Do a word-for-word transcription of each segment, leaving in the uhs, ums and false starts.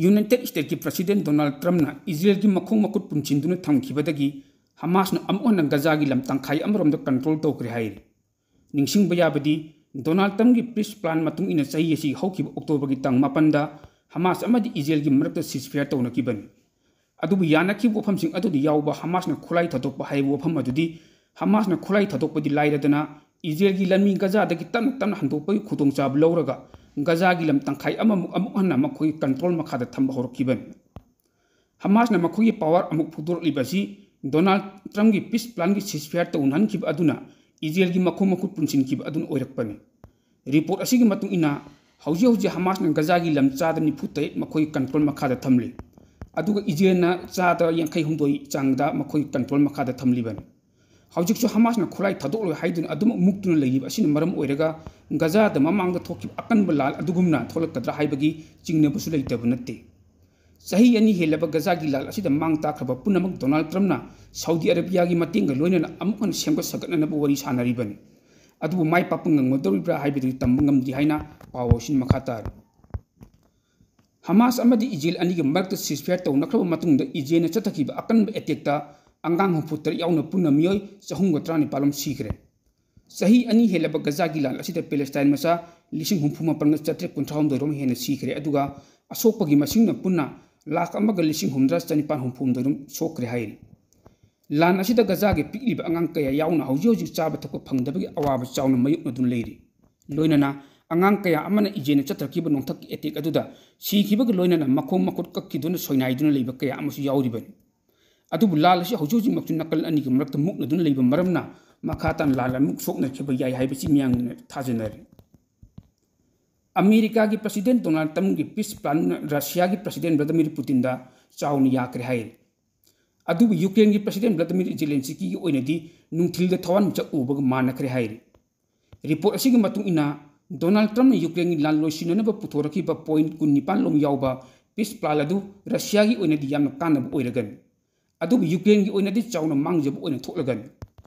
United ꯁ꯭ꯇꯦꯠꯀꯤ president Donald ꯇ꯭ꯔꯝꯞꯅ ꯏꯖꯔꯦꯜꯒꯤ ꯃꯈꯣꯡ ꯃꯈꯨꯠ ꯄꯨꯟꯁꯤꯟꯗꯨꯅ ꯊꯝꯈꯤꯕꯗꯒꯤ ꯍꯃꯥꯁꯅ ꯑꯃꯨꯛ ꯍꯟꯅ ꯒꯖꯥꯒꯤ ꯂꯝ ꯇꯪꯈꯥꯏ ꯑꯃꯔꯣꯝꯗ ꯀꯟꯇ꯭ꯔꯣꯜ ꯇꯧꯈ꯭ꯔꯦ ꯍꯥꯏꯔꯤ꯫ ꯅꯤꯡꯁꯤꯡꯕ ꯌꯥꯕꯗꯤ, ꯗꯣꯅꯥꯜꯗ ꯇ꯭ꯔꯝꯞꯀꯤ ꯄꯤꯁ ꯄ꯭ꯂꯥꯟ ꯃꯇꯨꯡ ꯏꯟꯅ ꯆꯍꯤ ꯑꯁꯤꯒꯤ ꯍꯧꯈꯤꯕ ꯑꯣꯛꯇꯣꯕꯔꯒꯤ ꯇꯥꯡ ꯃꯥꯄꯟꯗ ꯍꯃꯥꯁ ꯑꯃꯗꯤ ꯏꯖꯔꯦꯜꯒꯤ ꯃꯔꯛꯇ ꯁꯤꯖꯐꯌꯥꯔ ꯇꯧꯅꯈꯤꯕꯅꯤ꯫ ꯑꯗꯨꯕꯨ ꯌꯥꯅꯈꯤꯕ ꯋꯥꯐꯝꯁꯤꯡ ꯑꯗꯨꯗ ꯌꯥꯎꯕ ꯍꯃꯥꯁꯅ ꯈꯨꯠꯂꯥꯏ ꯊꯥꯗꯣꯛꯄ ꯍꯥꯏꯕ ꯋꯥꯐꯝ ꯑꯗꯨꯗꯤ, ꯍꯃꯥꯁꯅ ꯈꯨꯠꯂꯥꯏ ꯊꯥꯗꯣꯛꯄꯗꯤ ꯂꯥꯏꯔꯗꯅ, ꯏꯖꯔꯦꯜꯒꯤ ꯂꯥꯟꯃꯤ ꯒꯖꯥꯗꯒꯤ ꯇꯞꯅ ꯇꯞꯅ ꯍꯟꯗꯣꯛꯄꯒꯤ ꯈꯨꯗꯣꯡꯆꯥꯕ ꯂꯧꯔꯒ ꯒꯖꯥꯒꯤ ꯂꯝ ꯇꯪꯈꯥꯏ ꯑꯃꯃꯨꯛ ꯑꯃꯨꯛ ꯍꯟꯅ ꯃꯈꯣꯏꯒꯤ ꯀꯟꯇ꯭ꯔꯣꯜ ꯃꯈꯥꯗ ꯊꯝꯕ ꯍꯧꯔꯛꯈꯤꯕꯅꯤ꯫ ꯍꯃꯥꯁꯅ ꯃꯈꯣꯏꯒꯤ ꯄꯥꯋꯔ ꯑꯃꯨꯛ ꯐꯨꯗꯣꯔꯛꯂꯤꯕ ꯑꯁꯤ ꯗꯣꯅꯥꯜꯗ ꯇ꯭ꯔꯝꯞꯀꯤ ꯄꯤꯁ ꯄ꯭ꯂꯥꯟꯒꯤ ꯁꯤꯖꯐꯌꯥꯔ ꯇꯧꯅꯍꯟꯈꯤꯕ ꯑꯗꯨꯅ ꯏꯖꯔꯦꯜꯒꯤ ꯃꯈꯣꯡ ꯃꯈꯨꯠ ꯄꯨꯟꯁꯤꯟꯈꯤꯕ ꯑꯗꯨꯅ ꯑꯣꯏꯔꯛꯄꯅꯤ꯫ ꯔꯤꯄꯣꯔꯠ ꯑꯁꯤꯒꯤ ꯃꯇꯨꯡ ꯏꯟꯅ, ꯍꯧꯖꯤꯛ ꯍꯧꯖꯤꯛ ꯍꯃꯥꯁꯅ ꯒꯖꯥꯒꯤ ꯂꯝ ꯆꯥꯗ ꯅꯤꯐꯨ ꯇꯔꯦꯠ ꯃꯈꯣꯏꯒꯤ ꯀꯟꯇ꯭ꯔꯣꯜ ꯃꯈꯥꯗ ꯊꯝꯂꯤ, ꯑꯗꯨꯒ ꯏꯖꯔꯦꯜꯅ ꯆꯥꯗ ꯌꯥꯡꯈꯩ ꯍꯨꯝꯗꯣꯏ ꯆꯥꯡꯗ ꯃꯈꯣꯏꯒꯤ ꯀꯟꯇ꯭ꯔꯣꯜ ꯃꯈꯥꯗ ꯊꯝꯂꯤꯕꯅꯤ꯫ ꯍꯧꯖꯤꯛꯁꯨ ꯍꯃꯥꯁꯅ ꯈꯨꯠꯂꯥꯏ ꯊꯥꯗꯣꯛꯂꯣꯏ ꯍꯥꯏꯗꯨꯅ ꯑꯗꯨꯃꯛ ꯃꯨꯛꯇꯨꯅ ꯂꯩꯔꯤꯕ ꯑꯁꯤꯅ ꯃꯔꯝ ꯑꯣꯏꯔꯒ ꯒꯖꯥꯗ ꯃꯃꯥꯡꯗ ꯊꯣꯛꯈꯤꯕ ꯑꯀꯟꯕ ꯂꯥꯟ ꯑꯗꯨꯒꯨꯝꯅ ꯊꯣꯛꯂꯛꯀꯗ꯭ꯔꯥ ꯍꯥꯏꯕꯒꯤ ꯆꯤꯡꯅꯕꯁꯨ ꯂꯩꯇꯕ ꯅꯠꯇꯦ꯫ ꯆꯍꯤ ꯑꯅꯤ ꯍꯦꯜꯂꯕ ꯒꯖꯥꯒꯤ ꯂꯥꯟ ꯑꯁꯤꯗ ꯃꯥꯡ ꯇꯥꯛꯈ꯭ꯔꯕ ꯄꯨꯝꯅꯃꯛ ꯗꯣꯅꯥꯜꯗ ꯇ꯭ꯔꯝꯞꯅ ꯁꯥꯎꯗꯤ ꯑꯔꯦꯕꯤꯌꯥꯒꯤ ꯃꯇꯦꯡꯒ ꯂꯣꯏꯅꯅ ꯑꯃꯨꯛ ꯍꯟꯅ ꯁꯦꯝꯒꯠ ꯁꯥꯒꯠꯅꯅꯕ ꯋꯥꯔꯤ ꯁꯥꯅꯔꯤꯕꯅꯤ꯫ ꯑꯗꯨꯕꯨ ꯃꯥꯏ ꯄꯥꯛꯄ ꯉꯝꯒꯗꯧꯔꯤꯕ꯭ꯔꯥ ꯍꯥꯏꯕꯗꯨꯗꯤ ꯇꯝꯕ ꯉꯝꯗ꯭ꯔꯤ ꯍꯥꯏꯅ ꯄꯥꯎ ꯑꯁꯤꯅ ꯃꯈꯥ ꯇꯥꯔꯤ꯫ ꯍꯃꯥꯁ ꯑꯃꯗꯤ ꯏꯖꯔꯦꯜ ꯑꯅꯤꯒꯤ ꯃꯔꯛꯇ ꯁꯤꯖꯐꯌꯥꯔ ꯇꯧꯅꯈ꯭ꯔꯕ ꯃꯇꯨꯡꯗ ꯏꯖꯔꯦꯜꯅ ꯆꯠꯊꯈꯤꯕ ꯑꯀꯟꯕ ꯑꯦꯇꯦꯛꯇ ꯑꯉꯥꯡ ꯍꯨꯝꯐꯨ ꯇꯔꯦꯠ ꯌꯥꯎꯅ ꯄꯨꯟꯅ ꯃꯤꯑꯣꯏ ꯆꯍꯨꯝꯒ ꯇꯔꯥꯅꯤꯄꯥꯜ ꯂꯣꯝ ꯁꯤꯈ꯭ꯔꯦ꯫ ꯆꯍꯤ ꯑꯅꯤ ꯍꯦꯜꯂꯕ ꯒꯖꯥꯒꯤ ꯂꯥꯟ ꯑꯁꯤꯗ ꯄꯦꯂꯦꯁꯇꯥꯏꯟ ꯃꯆꯥ ꯂꯤꯁꯤꯡ ꯍꯨꯝꯐꯨ ꯃꯥꯄꯟꯒ ꯆꯥꯇ꯭ꯔꯦꯠ ꯀꯨꯟꯊ꯭ꯔꯥꯍꯨꯝꯗꯣꯏ ꯔꯣꯝ ꯍꯦꯟꯅ ꯁꯤꯈ꯭ꯔꯦ, ꯑꯗꯨꯒ ꯑꯁꯣꯛꯄꯒꯤ ꯃꯁꯤꯡꯅ ꯄꯨꯟꯅ ꯂꯥꯈ ꯑꯃꯒ ꯂꯤꯁꯤꯡ ꯍꯨꯝꯗ꯭ꯔꯥ ꯆꯅꯤꯄꯥꯟ ꯍꯨꯝꯐꯨ ꯍꯨꯝꯗꯣꯏ ꯔꯣꯝ ꯁꯣꯛꯈ꯭ꯔꯦ ꯍꯥꯏꯔꯤ꯫ ꯂꯥꯟ ꯑꯁꯤꯗ ꯒꯖꯥꯒꯤ ꯄꯤꯛꯂꯤꯕ ꯑꯉꯥꯡ ꯀꯌꯥ ꯌꯥꯎꯅ ꯍꯧꯖꯤꯛ ꯍꯧꯖꯤꯛ ꯆꯥꯕ ꯊꯛꯄ ꯐꯪꯗꯕꯒꯤ ꯑꯋꯥꯕ ꯆꯥꯎꯅ ꯃꯥꯌꯣꯛꯅꯗꯨꯅ ꯂꯩꯔꯤ꯫ ꯂꯣꯏꯅꯅ ꯑꯉꯥꯡ ꯀꯌꯥ ꯑꯃꯅ ꯏꯖꯔꯦꯜꯅ ꯆꯠꯊꯔꯛꯈꯤꯕ ꯅꯣꯡꯊꯛꯀꯤ ꯑꯦꯇꯦꯛ ꯑꯗꯨꯗ ꯁꯤꯈꯤꯕꯒ ꯂꯣꯏꯅꯅ ꯃꯈꯣꯡ ꯃꯈꯨꯠ ꯀꯛꯈꯤꯗꯨꯅ ꯁꯣꯏꯅꯥꯏꯗꯨꯅ ꯂꯩꯕ ꯀꯌꯥ ꯑꯃꯁꯨ ꯌꯥꯎꯔꯤꯕꯅꯤ꯫ ꯑꯗꯨꯕꯨ ꯂꯥꯟ ꯑꯁꯤ ꯍꯧꯖꯤꯛ ꯍꯧꯖꯤꯛꯃꯛꯁꯨ ꯅꯥꯀꯜ ꯑꯅꯤꯒꯤ ꯃꯔꯛꯇ ꯃꯨꯛꯅꯗꯨꯅ ꯂꯩꯕ ꯃꯔꯝꯅ ꯃꯈꯥ ꯇꯥꯅ ꯂꯥꯟ ꯑꯃꯨꯛ ꯁꯣꯛꯅꯈꯤꯕ ꯌꯥꯏ ꯍꯥꯏꯕꯁꯤ ꯃꯤꯌꯥꯝꯅ ꯊꯥꯖꯅꯔꯤ꯫ ꯑꯃꯦꯔꯤꯀꯥꯒꯤ ꯄ꯭ꯔꯁꯤꯗꯦꯟ ꯗꯣꯅꯥꯜꯗ ꯇ꯭ꯔꯝꯞꯀꯤ ꯄꯤꯁ ꯄ꯭ꯂꯥꯟꯅ ꯔꯁꯤꯌꯥꯒꯤ ꯄ꯭ꯔꯁꯤꯗꯦꯟ ꯚ꯭ꯂꯥꯗꯤꯃꯤꯔ ꯄꯨꯇꯤꯟꯗ ꯆꯥꯎꯅ ꯌꯥꯈ꯭ꯔꯦ ꯍꯥꯏꯔꯤ꯫ ꯑꯗꯨꯕꯨ ꯌꯨꯀ꯭ꯔꯦꯟꯒꯤ ꯄ꯭ꯔꯁꯤꯗꯦꯟ ꯚ꯭ꯂꯥꯗꯤꯃꯤꯔ ꯖꯦꯂꯦꯟꯁꯀꯤꯒꯤ ꯑꯣꯏꯅꯗꯤ ꯅꯨꯡꯊꯤꯜꯗ ꯊꯋꯥꯟꯃꯤꯆꯥꯛ ꯎꯕꯒ ꯃꯥꯟꯅꯈ꯭ꯔꯦ ꯍꯥꯏꯔꯤ꯫ ꯔꯤꯄꯣꯔꯠ ꯑꯁꯤꯒꯤ ꯃꯇꯨꯡ ꯏꯟꯅ, ꯗꯣꯅꯥꯜꯗ ꯇ꯭ꯔꯝꯞꯅ ꯌꯨꯀ꯭ꯔꯦꯟꯒꯤ ꯂꯥꯟ ꯂꯣꯏꯁꯤꯟꯅꯅꯕ ꯄꯨꯊꯣꯔꯛꯈꯤꯕ ꯄꯣꯏꯟꯠ ꯀꯨꯟꯅꯤꯄꯥꯜ ꯂꯣꯝ ꯌꯥꯎꯕ ꯄꯤꯁ ꯄ꯭ꯂꯥꯟ ꯑꯗꯨ ꯔꯁꯤꯌꯥꯒꯤ ꯑꯣꯏꯅꯗꯤ ꯌꯥꯝꯅ ꯀꯥꯟꯅꯕ ꯑꯣꯏꯔꯒꯅꯤ꯫ ꯑꯗꯨꯕꯨ ꯌꯨꯀ꯭ꯔꯦꯟꯒꯤ ꯑꯣꯏꯅꯗꯤ ꯆꯥꯎꯅ ꯃꯥꯡꯖꯕ ꯑꯣꯏꯅ ꯊꯣꯛꯂꯒꯅꯤ꯫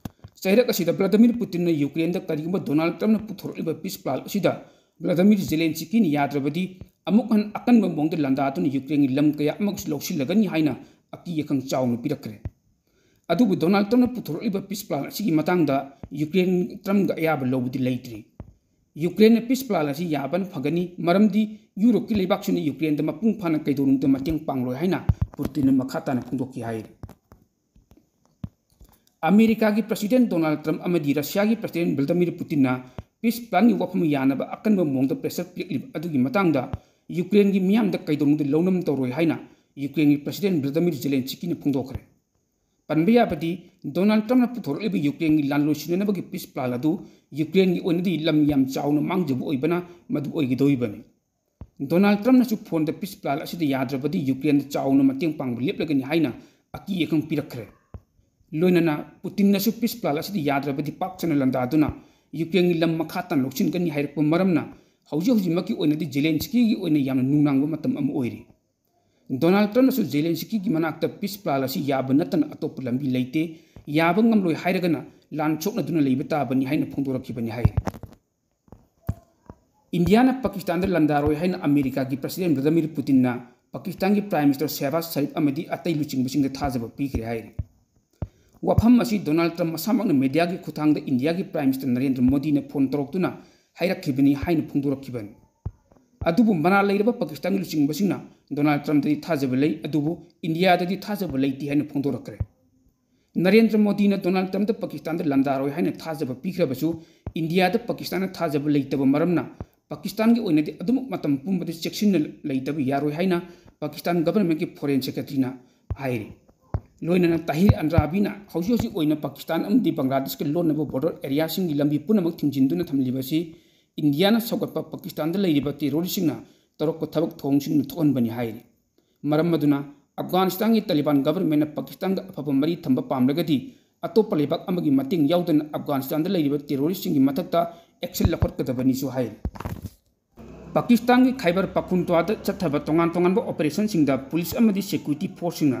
ꯆꯩꯔꯛ ꯑꯁꯤꯗ ꯚ꯭ꯂꯥꯗꯤꯃꯤꯔ ꯄꯨꯇꯤꯟꯅ ꯌꯨꯀ꯭ꯔꯦꯟꯗ ꯀꯔꯤꯒꯨꯝꯕ ꯗꯣꯅꯥꯜꯗ ꯇ꯭ꯔꯝꯞꯅ ꯄꯨꯊꯣꯔꯛꯂꯤꯕ ꯄꯤꯁ ꯄ꯭ꯂꯥꯟ ꯑꯁꯤꯗ ꯚ꯭ꯂꯥꯗꯤꯃꯤꯔ ꯖꯦꯂꯦꯟꯁꯀꯤꯅ ꯌꯥꯗ꯭ꯔꯕꯗꯤ, ꯑꯃꯨꯛ ꯍꯟꯅ ꯑꯀꯟꯕ ꯃꯑꯣꯡꯗ ꯂꯥꯟꯗꯥꯗꯨꯅ ꯌꯨꯀ꯭ꯔꯦꯟꯒꯤ ꯂꯝ ꯀꯌꯥ ꯑꯃꯁꯨ ꯂꯧꯁꯤꯜꯂꯒꯅꯤ ꯍꯥꯏꯅ ꯑꯀꯤ ꯑꯈꯪ ꯆꯥꯎꯅ ꯄꯤꯔꯛꯈ꯭ꯔꯦ꯫ ꯑꯗꯨꯕꯨ ꯗꯣꯅꯥꯜꯗ ꯇ꯭ꯔꯝꯞꯅ ꯄꯨꯊꯣꯔꯛꯂꯤꯕ ꯄꯤꯁ ꯄ꯭ꯂꯥꯟ ꯑꯁꯤꯒꯤ ꯃꯇꯥꯡꯗ ꯌꯨꯀ꯭ꯔꯦꯟ ꯇ꯭ꯔꯝꯞꯒ ꯑꯌꯥꯕ ꯂꯧꯕꯗꯤ ꯂꯩꯇ꯭ꯔꯤ꯫ ꯌꯨꯀ꯭ꯔꯦꯟꯅ ꯄꯤꯁ ꯄ꯭ꯂꯥꯟ ꯑꯁꯤ ꯌꯥꯕꯅ ꯐꯒꯅꯤ, ꯃꯔꯝꯗꯤ ꯌꯨꯔꯣꯞꯀꯤ ꯂꯩꯕꯥꯛꯁꯤꯡꯅ ꯌꯨꯀ꯭ꯔꯦꯟꯗ ꯃꯄꯨꯡ ꯐꯥꯅ ꯀꯩꯗꯧꯅꯨꯡꯗ ꯃꯇꯦꯡ ꯄꯥꯡꯂꯣꯏ ꯍꯥꯏꯅ ꯄꯨꯇꯤꯟꯅ ꯃꯈꯥ ꯇꯥꯅ ꯐꯣꯡꯗꯣꯛꯈꯤ ꯍꯥꯏꯔꯤ꯫ ꯑꯃꯦꯔꯤꯀꯥꯒꯤ ꯄ꯭ꯔꯁꯤꯗꯦꯟ ꯗꯣꯅꯥꯜꯗ ꯇ꯭ꯔꯝꯞ ꯑꯃꯗꯤ ꯔꯁꯤꯌꯥꯒꯤ ꯄ꯭ꯔꯁꯤꯗꯦꯟ ꯚ꯭ꯂꯥꯗꯤꯃꯤꯔ ꯄꯨꯇꯤꯟꯅ ꯄꯤꯁ ꯄ꯭ꯂꯥꯟꯒꯤ ꯋꯥꯐꯝ ꯌꯥꯅꯕ ꯑꯀꯟꯕ ꯃꯑꯣꯡꯗ ꯄ꯭ꯔꯦꯁꯔ ꯄꯤꯔꯛꯂꯤꯕ ꯑꯗꯨꯒꯤ ꯃꯇꯥꯡꯗ ꯌꯨꯀ꯭ꯔꯦꯟꯒꯤ ꯃꯤꯌꯥꯝꯗ ꯀꯩꯗꯧꯅꯨꯡꯗ ꯂꯧꯅꯝ ꯇꯧꯔꯣꯏ ꯍꯥꯏꯅ ꯌꯨꯀ꯭ꯔꯦꯟꯒꯤ ꯄ꯭ꯔꯁꯤꯗꯦꯟ ꯚ꯭ꯂꯥꯗꯤꯃꯤꯔ ꯖꯦꯂꯦꯟꯁꯀꯤꯅ ꯐꯣꯡꯗꯣꯛꯈ꯭ꯔꯦ꯫ ꯄꯟꯕ ꯌꯥꯕꯗꯤ, ꯗꯣꯅꯥꯜꯗ ꯇ꯭ꯔꯝꯞꯅ ꯄꯨꯊꯣꯔꯛꯂꯤꯕ ꯌꯨꯀ꯭ꯔꯦꯟꯒꯤ ꯂꯥꯟ ꯂꯣꯏꯁꯤꯟꯅꯅꯕꯒꯤ ꯄꯤꯁ ꯄ꯭ꯂꯥꯟ ꯑꯗꯨ ꯌꯨꯀ꯭ꯔꯦꯟꯒꯤ ꯑꯣꯏꯅꯗꯤ ꯂꯝ ꯌꯥꯝ ꯆꯥꯎꯅ ꯃꯥꯡꯖꯕ ꯑꯣꯏꯕꯅ ꯃꯗꯨ ꯑꯣꯏꯒꯗꯧꯔꯤꯕꯅꯤ꯫ ꯗꯣꯅꯥꯜꯗ ꯇ꯭ꯔꯝꯞꯅꯁꯨ ꯐꯣꯟꯗ ꯄꯤꯁ ꯄ꯭ꯂꯥꯟ ꯑꯁꯤꯗ ꯌꯥꯗ꯭ꯔꯕꯗꯤ ꯌꯨꯀ꯭ꯔꯦꯟꯗ ꯆꯥꯎꯅ ꯃꯇꯦꯡ ꯄꯥꯡꯕ ꯂꯦꯞꯂꯒꯅꯤ ꯍꯥꯏꯅ ꯑꯀꯤ ꯑꯈꯪ ꯄꯤꯔꯛꯈ꯭ꯔꯦ꯫ ꯂꯣꯏꯅꯅ ꯄꯨꯇꯤꯟꯅꯁꯨ ꯄꯤꯁ ꯄ꯭ꯂꯥꯟ ꯑꯁꯤꯗ ꯌꯥꯗ꯭ꯔꯕꯗꯤ ꯄꯥꯛ ꯁꯟꯅ ꯂꯥꯟꯗꯥꯗꯨꯅ ꯌꯨꯀ꯭ꯔꯦꯟꯒꯤ ꯂꯝ ꯃꯈꯥ ꯇꯥꯅ ꯂꯧꯁꯤꯟꯒꯅꯤ ꯍꯥꯏꯔꯛꯄ ꯃꯔꯝꯅ ꯍꯧꯖꯤꯛ ꯍꯧꯖꯤꯛꯃꯛꯀꯤ ꯑꯣꯏꯅꯗꯤ ꯖꯦꯂꯦꯟꯁꯀꯤꯒꯤ ꯑꯣꯏꯅ ꯌꯥꯝꯅ ꯅꯨꯡꯅꯥꯡꯕ ꯃꯇꯝ ꯑꯃ ꯑꯣꯏꯔꯤ꯫ ꯗꯣꯅꯥꯜꯗ ꯇ꯭ꯔꯝꯞꯅꯁꯨ ꯖꯦꯂꯦꯟꯁꯀꯤꯒꯤ ꯃꯅꯥꯛꯇ ꯄꯤꯁ ꯄ꯭ꯂꯥꯟ ꯑꯁꯤ ꯌꯥꯕ ꯅꯠꯇꯅ ꯑꯇꯣꯞꯄ ꯂꯝꯕꯤ ꯂꯩꯇꯦ, ꯌꯥꯕ ꯉꯝꯂꯣꯏ ꯍꯥꯏꯔꯒꯅ ꯂꯥꯟ ꯁꯣꯛꯅꯗꯨꯅ ꯂꯩꯕ ꯇꯥꯕꯅꯤ ꯍꯥꯏꯅ ꯐꯣꯡꯗꯣꯔꯛꯈꯤꯕꯅꯤ ꯍꯥꯏꯔꯤ꯫ ꯏꯟꯗꯤꯌꯥꯅ ꯄꯥꯀꯤꯁꯇꯥꯟꯗ ꯂꯥꯟꯗꯥꯔꯣꯏ ꯍꯥꯏꯅ ꯑꯃꯦꯔꯤꯀꯥꯒꯤ ꯄ꯭ꯔꯁꯤꯗꯦꯟ ꯚ꯭ꯂꯥꯗꯤꯃꯤꯔ ꯄꯨꯇꯤꯟꯅ ꯄꯥꯀꯤꯁꯇꯥꯟꯒꯤ ꯄ꯭ꯔꯥꯏꯝ ꯃꯤꯅꯤꯁꯇꯔ ꯁꯦꯍꯕꯥꯖ ꯁꯔꯤꯐ ꯑꯃꯗꯤ ꯑꯇꯩ ꯂꯨꯆꯤꯡꯕꯁꯤꯡꯗ ꯊꯥꯖꯕ ꯄꯤꯈ꯭ꯔꯦ ꯍꯥꯏꯔꯤ꯫ ꯋꯥꯐꯝ ꯑꯁꯤ ꯗꯣꯅꯥꯜꯗ ꯇ꯭ꯔꯝꯞ ꯃꯁꯥꯃꯛꯅ ꯃꯦꯗꯤꯌꯥꯒꯤ ꯈꯨꯠꯊꯥꯡꯗ ꯏꯟꯗꯤꯌꯥꯒꯤ ꯄ꯭ꯔꯥꯏꯝ ꯃꯤꯅꯤꯁꯇꯔ ꯅꯔꯦꯟꯗ꯭ꯔ ꯃꯣꯗꯤꯅ ꯐꯣꯟ ꯇꯧꯔꯛꯇꯨꯅ ꯍꯥꯏꯔꯛꯈꯤꯕꯅꯤ ꯍꯥꯏꯅ ꯐꯣꯡꯗꯣꯔꯛꯈꯤꯕꯅꯤ꯫ ꯑꯗꯨꯕꯨ ꯃꯔꯥꯜ ꯂꯩꯔꯕ ꯄꯥꯀꯤꯁꯇꯥꯟꯒꯤ ꯂꯨꯆꯤꯡꯕꯁꯤꯡꯅ ꯗꯣꯅꯥꯜꯗ ꯇ꯭ꯔꯝꯞꯇꯗꯤ ꯊꯥꯖꯕ ꯂꯩ, ꯑꯗꯨꯕꯨ ꯏꯟꯗꯤꯌꯥꯗꯗꯤ ꯊꯥꯖꯕ ꯂꯩꯇꯦ ꯍꯥꯏꯅ ꯐꯣꯡꯗꯣꯔꯛꯈ꯭ꯔꯦ꯫ ꯅꯔꯦꯟꯗ꯭ꯔ ꯃꯣꯗꯤꯅ ꯗꯣꯅꯥꯜꯗ ꯇ꯭ꯔꯝꯞꯇ ꯄꯥꯀꯤꯁꯇꯥꯟꯗ ꯂꯥꯟꯗꯥꯔꯣꯏ ꯍꯥꯏꯅ ꯊꯥꯖꯕ ꯄꯤꯈ꯭ꯔꯕꯁꯨ, ꯏꯟꯗꯤꯌꯥꯗ ꯄꯥꯀꯤꯁꯇꯥꯟꯅ ꯊꯥꯖꯕ ꯂꯩꯇꯕ ꯃꯔꯝꯅ ꯄꯥꯀꯤꯁꯇꯥꯟꯒꯤ ꯑꯣꯏꯅꯗꯤ ꯑꯗꯨꯃꯛ ꯃꯇꯝ ꯄꯨꯝꯕꯗ ꯆꯦꯛꯁꯤꯟꯅ ꯂꯩꯇꯕ ꯌꯥꯔꯣꯏ ꯍꯥꯏꯅ ꯄꯥꯀꯤꯁꯇꯥꯟ ꯒꯚꯔꯟꯃꯦꯟꯠꯀꯤ ꯐꯣꯔꯦꯟ ꯁꯦꯀ꯭ꯔꯦꯇꯔꯤꯅ ꯍꯥꯏꯔꯤ꯫ ꯂꯣꯏꯅꯅ ꯇꯥꯍꯤꯔ ꯑꯟꯗ꯭ꯔꯥꯕꯤꯅ ꯍꯧꯖꯤꯛ ꯍꯧꯖꯤꯛ ꯑꯣꯏꯅ ꯄꯥꯀꯤꯁꯇꯥꯟ ꯑꯃꯗꯤ ꯕꯪꯒ꯭ꯂꯥꯗꯦꯁꯀ ꯂꯣꯟꯅꯕ ꯕꯣꯔꯗꯔ ꯑꯦꯔꯤꯌꯥꯁꯤꯡꯒꯤ ꯂꯝꯕꯤ ꯄꯨꯝꯅꯃꯛ ꯊꯤꯡꯖꯤꯟꯗꯨꯅ ꯊꯝꯂꯤꯕ ꯑꯁꯤ ꯏꯟꯗꯤꯌꯥꯅ ꯁꯧꯒꯠꯄ ꯄꯥꯀꯤꯁꯇꯥꯟꯗ ꯂꯩꯔꯤꯕ ꯇꯦꯔꯣꯔꯤꯁꯁꯤꯡꯅ ꯇꯧꯔꯛꯄ ꯊꯕꯛ ꯊꯧꯑꯣꯡꯁꯤꯡꯅ ꯊꯣꯛꯍꯟꯕꯅꯤ ꯍꯥꯏꯔꯤ꯫ ꯃꯔꯝ ꯑꯗꯨꯅ ꯑꯐꯒꯥꯅꯤꯁꯇꯥꯟꯒꯤ ꯇꯥꯂꯤꯕꯥꯟ ꯒꯚꯔꯟꯃꯦꯟꯠꯅ ꯄꯥꯀꯤꯁꯇꯥꯟꯒ ꯑꯐꯕ ꯃꯔꯤ ꯊꯝꯕ ꯄꯥꯝꯂꯒꯗꯤ ꯑꯇꯣꯞꯄ ꯂꯩꯕꯥꯛ ꯑꯃꯒꯤ ꯃꯇꯦꯡ ꯌꯥꯎꯗꯅ ꯑꯐꯒꯥꯅꯤꯁꯇꯥꯟꯗ ꯂꯩꯔꯤꯕ ꯇꯦꯔꯣꯔꯤꯁꯁꯤꯡꯒꯤ ꯃꯊꯛꯇ ꯑꯦꯛꯁꯟ ꯂꯧꯈꯠꯀꯗꯕꯅꯤꯁꯨ ꯍꯥꯏꯔꯤ꯫ ꯄꯥꯀꯤꯁꯇꯥꯟꯒꯤ ꯈꯥꯏꯕꯔ ꯄꯈꯨꯟꯇ꯭ꯋꯥꯗ ꯆꯠꯊꯕ ꯇꯣꯉꯥꯟ ꯇꯣꯉꯥꯟꯕ ꯑꯣꯄꯔꯦꯁꯟꯁꯤꯡꯗ ꯄꯨꯂꯤꯁ ꯑꯃꯗꯤ ꯁꯦꯀ꯭ꯌꯨꯔꯤꯇꯤ ꯐꯣꯔꯁꯁꯤꯡꯅ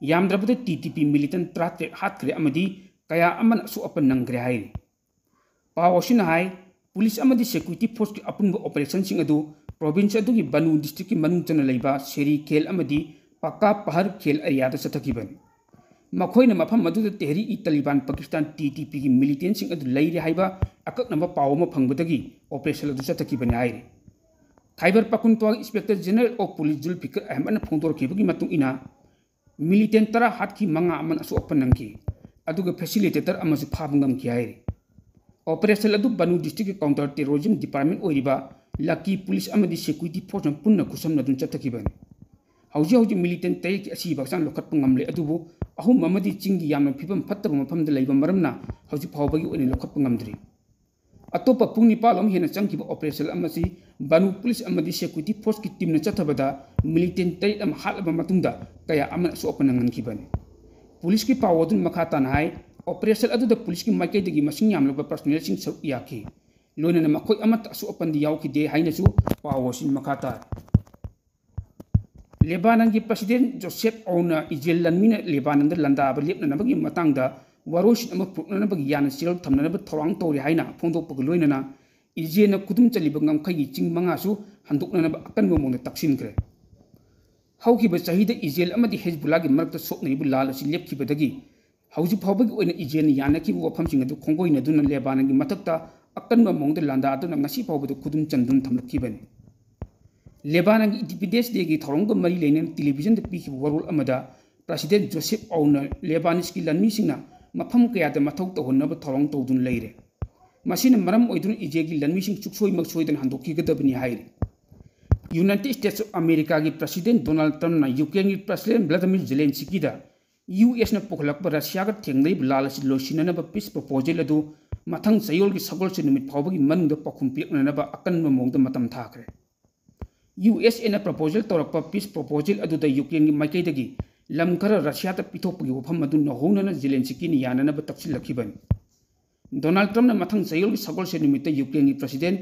ꯌꯥꯝꯗ꯭ꯔꯕꯗ ꯇꯤ ꯇꯤ ꯄꯤ ꯃꯤꯂꯤꯇꯦꯟꯠ ꯇꯔꯥꯇꯔꯦꯠ ꯍꯥꯠꯈ꯭ꯔꯦ ꯑꯃꯗꯤ ꯀꯌꯥ ꯑꯃꯅ ꯑꯁꯣꯛ ꯑꯄꯟ ꯅꯪꯈ꯭ꯔꯦ ꯍꯥꯏꯔꯤ꯫ ꯄꯥꯎ ꯑꯁꯤꯅ ꯍꯥꯏ, ꯄꯨꯂꯤꯁ ꯑꯃꯗꯤ ꯁꯦꯀ꯭ꯌꯨꯔꯤꯇꯤ ꯐꯣꯔꯁꯀꯤ ꯑꯄꯨꯟꯕ ꯑꯣꯄꯔꯦꯁꯟꯁꯤꯡ ꯑꯗꯨ ꯄ꯭ꯔꯣꯚꯤꯟꯁ ꯑꯗꯨꯒꯤ ꯕꯅꯨ ꯗꯤꯁꯇ꯭ꯔꯤꯛꯀꯤ ꯃꯅꯨꯡ ꯆꯟꯅ ꯂꯩꯕ ꯁꯦꯔꯤ ꯈꯦꯜ ꯑꯃꯗꯤ ꯄꯀꯥ ꯄꯍꯔ ꯈꯦꯜ ꯑꯦꯔꯤꯌꯥꯗ ꯆꯠꯊꯈꯤꯕꯅꯤ꯫ ꯃꯈꯣꯏꯅ ꯃꯐꯝ ꯑꯗꯨꯗ ꯇꯦꯍꯔꯤ ꯏ ꯇꯥꯂꯤꯕꯥꯟ ꯄꯥꯀꯤꯁꯇꯥꯟ, ꯇꯤ ꯇꯤ ꯄꯤꯒꯤ ꯃꯤꯂꯤꯇꯦꯟꯁꯤꯡ ꯑꯗꯨ ꯂꯩꯔꯦ ꯍꯥꯏꯕ ꯑꯀꯛꯅꯕ ꯄꯥꯎ ꯑꯃ ꯐꯪꯕꯗꯒꯤ ꯑꯣꯄꯔꯦꯁꯟ ꯑꯗꯨ ꯆꯠꯊꯈꯤꯕꯅꯤ ꯍꯥꯏꯔꯤ꯫ ꯈꯥꯏꯕꯔ ꯄꯈꯇꯨꯟꯈ꯭ꯋꯥꯒꯤ ꯏꯟꯁꯄꯦꯛꯇꯔ ꯖꯦꯅꯔꯦꯜ ꯑꯣꯐ ꯄꯨꯂꯤꯁ ꯖꯨꯜꯐꯤꯀꯔ ꯑꯍꯃꯗꯅ ꯐꯣꯡꯗꯣꯔꯛꯈꯤꯕꯒꯤ ꯃꯇꯨꯡ ꯏꯟꯅ, ꯃꯤꯂꯤꯇꯦꯟ ꯇꯔꯥ ꯍꯥꯠꯈꯤ, ꯃꯉꯥ ꯑꯃꯅ ꯑꯁꯣꯛ ꯑꯄꯟ ꯅꯪꯈꯤ, ꯑꯗꯨꯒ ꯐꯦꯁꯤꯂꯤꯇꯦꯇꯔ ꯑꯃꯁꯨ ꯐꯥꯕ ꯉꯝꯈꯤ ꯍꯥꯏꯔꯤ꯫ ꯑꯣꯄꯔꯦꯁꯟ ꯑꯗꯨ ꯕꯅꯨ ꯗꯤꯁꯇ꯭ꯔꯤꯛꯀꯤ ꯀꯥꯎꯟꯇꯔ ꯇꯦꯔꯣꯔꯤꯖꯝ ꯗꯤꯄꯥꯔꯠꯃꯦꯟ ꯑꯣꯏꯔꯤꯕ ꯂꯛꯀꯤ ꯄꯨꯂꯤꯁ ꯑꯃꯗꯤ ꯁꯦꯀ꯭ꯌꯨꯔꯤꯇꯤ ꯐꯣꯔꯁꯅ ꯄꯨꯟꯅ ꯈꯨꯠꯁꯝꯅꯗꯨꯅ ꯆꯠꯊꯈꯤꯕꯅꯤ꯫ ꯍꯧꯖꯤꯛ ꯍꯧꯖꯤꯛ ꯃꯤꯂꯤꯇꯦꯟ ꯇꯔꯦꯠꯀꯤ ꯑꯁꯤꯕ ꯍꯛꯆꯥꯡ ꯂꯧꯈꯠꯄ ꯉꯝꯂꯦ, ꯑꯗꯨꯕꯨ ꯑꯍꯨꯝ ꯑꯃꯗꯤ ꯆꯤꯡꯒꯤ ꯌꯥꯝꯅ ꯐꯤꯕꯝ ꯐꯠꯇꯕ ꯃꯐꯝꯗ ꯂꯩꯕ ꯃꯔꯝꯅ ꯍꯧꯖꯤꯛ ꯐꯥꯎꯕꯒꯤ ꯑꯣꯏꯅ ꯂꯧꯈꯠꯄ ꯉꯝꯗ꯭ꯔꯤ꯫ ꯑꯇꯣꯞꯄ ꯄꯨꯡ ꯅꯤꯄꯥꯜ ꯑꯃ ꯍꯦꯟꯅ ꯆꯪꯈꯤꯕ ꯑꯣꯄꯔꯦꯁꯟ ꯑꯃꯁꯤ ꯕꯅꯨ ꯄꯨꯂꯤꯁ ꯑꯃꯗꯤ ꯁꯦꯀ꯭ꯌꯨꯔꯤꯇꯤ ꯐꯣꯔꯁꯀꯤ ꯇꯤꯝꯅ ꯆꯠꯊꯕꯗ ꯃꯤꯂꯤꯇꯦꯟ ꯇꯔꯦꯠ ꯑꯃ ꯍꯥꯠꯂꯕ ꯃꯇꯨꯡꯗ ꯀꯌꯥ ꯑꯃꯅ ꯑꯁꯣꯛ ꯑꯄꯟ ꯅꯪꯍꯟꯈꯤꯕꯅꯤ꯫ ꯄꯨꯂꯤꯁꯀꯤ ꯄꯥꯎ ꯑꯗꯨꯅ ꯃꯈꯥ ꯇꯥꯅ ꯍꯥꯏ, ꯑꯣꯄꯔꯦꯁꯟ ꯑꯗꯨꯗ ꯄꯨꯂꯤꯁꯀꯤ ꯃꯥꯏꯀꯩꯗꯒꯤ ꯃꯁꯤꯡ ꯌꯥꯝꯂꯕ ꯄꯔꯁꯣꯅꯦꯜꯁꯤꯡ ꯁꯔꯨꯛ ꯌꯥꯈꯤ꯫ ꯂꯣꯏꯅꯅ ꯃꯈꯣꯏ ꯑꯃꯠꯇ ꯑꯁꯣꯛ ꯑꯄꯟꯗꯤ ꯌꯥꯎꯈꯤꯗꯦ ꯍꯥꯏꯅꯁꯨ ꯄꯥꯎ ꯑꯁꯤꯅ ꯃꯈꯥ ꯇꯥꯔꯤ꯫ ꯂꯦꯕꯥꯅꯟꯒꯤ ꯄ꯭ꯔꯁꯤꯗꯦꯟ ꯖꯣꯁꯦꯐ ꯑꯣꯟꯅ ꯏꯖꯔꯦꯜ ꯂꯥꯟꯃꯤꯅ ꯂꯦꯕꯥꯅꯟꯗ ꯂꯥꯟꯗꯥꯕ ꯂꯦꯞꯅꯅꯕꯒꯤ ꯃꯇꯥꯡꯗ ꯋꯥꯔꯣꯏꯁꯤꯟ ꯑꯃ ꯄꯨꯔꯛꯅꯅꯕꯒꯤ ꯌꯥꯅ ꯆꯦꯔꯦꯜ ꯊꯝꯅꯅꯕ ꯊꯧꯔꯥꯡ ꯇꯧꯔꯤ ꯍꯥꯏꯅ ꯐꯣꯡꯗꯣꯛꯄꯒ ꯂꯣꯏꯅꯅ ꯏꯖꯔꯦꯜꯅ ꯈꯨꯗꯨꯝ ꯆꯜꯂꯤꯕ ꯉꯝꯈꯩꯒꯤ ꯆꯤꯡ ꯃꯉꯥꯁꯨ ꯍꯟꯗꯣꯛꯅꯅꯕ ꯑꯀꯟꯕ ꯃꯑꯣꯡꯗ ꯇꯛꯁꯤꯟꯈ꯭ꯔꯦ꯫ ꯍꯧꯈꯤꯕ ꯆꯍꯤꯗ ꯏꯖꯔꯦꯜ ꯑꯃꯗꯤ ꯍꯦꯖꯕꯨꯜꯂꯥꯒꯤ ꯃꯔꯛꯇ ꯁꯣꯛꯅꯔꯤꯕ ꯂꯥꯜ ꯑꯁꯤ ꯂꯦꯞꯈꯤꯕꯗꯒꯤ ꯍꯧꯖꯤꯛ ꯐꯥꯎꯕꯒꯤ ꯑꯣꯏꯅ ꯏꯖꯔꯦꯜꯅ ꯌꯥꯅꯈꯤꯕ ꯋꯥꯐꯝꯁꯤꯡ ꯑꯗꯨ ꯈꯣꯡꯒꯣꯏꯅꯗꯨꯅ ꯂꯦꯕꯥꯅꯟꯒꯤ ꯃꯊꯛꯇ ꯑꯀꯟꯕ ꯃꯑꯣꯡꯗ ꯂꯥꯟꯗꯥꯗꯨꯅ ꯉꯁꯤ ꯐꯥꯎꯕꯗ ꯈꯨꯗꯨꯝ ꯆꯟꯗꯨꯅ ꯊꯝꯂꯛꯈꯤꯕꯅꯤ꯫ ꯂꯦꯕꯥꯅꯟꯒꯤ ꯏꯟꯗꯤꯄꯦꯟꯗꯦꯟꯁ ꯗꯦꯒꯤ ꯊꯧꯔꯝꯒ ꯃꯔꯤ ꯂꯩꯅꯅ ꯇꯦꯂꯤꯚꯤꯖꯟꯗ ꯄꯤꯈꯤꯕ ꯋꯥꯔꯣꯜ ꯑꯃꯗ ꯄ꯭ꯔꯁꯤꯗꯦꯟ ꯖꯣꯁꯦꯐ ꯑꯣꯟꯅ ꯂꯦꯕꯥꯅꯤꯁꯀꯤ ꯂꯥꯟꯃꯤꯁꯤꯡꯅ ꯃꯐꯝ ꯀꯌꯥꯗ ꯃꯊꯧ ꯇꯧꯍꯟꯅꯕ ꯊꯧꯔꯥꯡ ꯇꯧꯗꯨꯅ ꯂꯩꯔꯦ꯫ ꯃꯁꯤꯅ ꯃꯔꯝ ꯑꯣꯏꯗꯨꯅ ꯏꯖꯔꯦꯜꯒꯤ ꯂꯥꯟꯃꯤꯁꯤꯡ ꯁꯨꯛꯁꯣꯏ ꯃꯛꯁꯣꯏꯗꯅ ꯍꯟꯗꯣꯛꯈꯤꯒꯗꯕꯅꯤ ꯍꯥꯏꯔꯤ꯫ ꯌꯨꯅꯥꯏꯇꯦꯗ ꯁ꯭ꯇꯦꯠꯁ ꯑꯣꯐ ꯑꯃꯦꯔꯤꯀꯥꯒꯤ ꯄ꯭ꯔꯁꯤꯗꯦꯟ ꯗꯣꯅꯥꯜꯗ ꯇ꯭ꯔꯝꯞꯅ ꯌꯨꯀ꯭ꯔꯦꯟꯒꯤ ꯄ꯭ꯔꯁꯤꯗꯦꯟ ꯚ꯭ꯂꯥꯗꯤꯃꯤꯔ ꯖꯦꯂꯦꯟꯁꯀꯤꯗ ꯌꯨ ꯑꯦꯁꯅ ꯄꯨꯈꯠꯂꯛꯄ ꯔꯁꯤꯌꯥꯒ ꯊꯦꯡꯅꯔꯤꯕ ꯂꯥꯜ ꯑꯁꯤ ꯂꯣꯏꯁꯤꯟꯅꯅꯕ ꯄꯤꯁ ꯄ꯭ꯔꯣꯄꯣꯖꯦꯜ ꯑꯗꯨ ꯃꯊꯪ ꯆꯌꯣꯜꯒꯤ ꯁꯒꯣꯜꯁꯦꯟ ꯅꯨꯃꯤꯠ ꯐꯥꯎꯕꯒꯤ ꯃꯅꯨꯡꯗ ꯄꯥꯎꯈꯨꯝ ꯄꯤꯔꯛꯅꯅꯕ ꯑꯀꯟꯕ ꯃꯑꯣꯡꯗ ꯃꯇꯝ ꯊꯥꯈ꯭ꯔꯦ꯫ ꯌꯨ ꯑꯦꯁ ꯑꯦꯅ ꯄ꯭ꯔꯣꯄꯣꯖꯦꯜ ꯇꯧꯔꯛꯄ ꯄꯤꯁ ꯄ꯭ꯔꯣꯄꯣꯖꯦꯜ ꯑꯗꯨꯗ ꯌꯨꯀ꯭ꯔꯦꯟꯒꯤ ꯃꯥꯏꯀꯩꯗꯒꯤ ꯂꯝ ꯈꯔ ꯔꯁꯤꯌꯥꯗ ꯄꯤꯊꯣꯛꯄꯒꯤ ꯋꯥꯐꯝ ꯑꯗꯨ ꯅꯧꯍꯧꯅꯅ ꯖꯦꯂꯦꯟꯁꯀꯤꯅ ꯌꯥꯅꯅꯕ ꯇꯛꯁꯤꯜꯂꯛꯈꯤꯕꯅꯤ꯫ ꯗꯣꯅꯥꯜꯗ ꯇ꯭ꯔꯝꯞꯅ ꯃꯊꯪ ꯆꯌꯣꯜꯒꯤ ꯁꯒꯣꯜꯁꯦꯟ ꯅꯨꯃꯤꯠꯇ ꯌꯨꯀ꯭ꯔꯦꯟꯒꯤ ꯄ꯭ꯔꯁꯤꯗꯦꯟ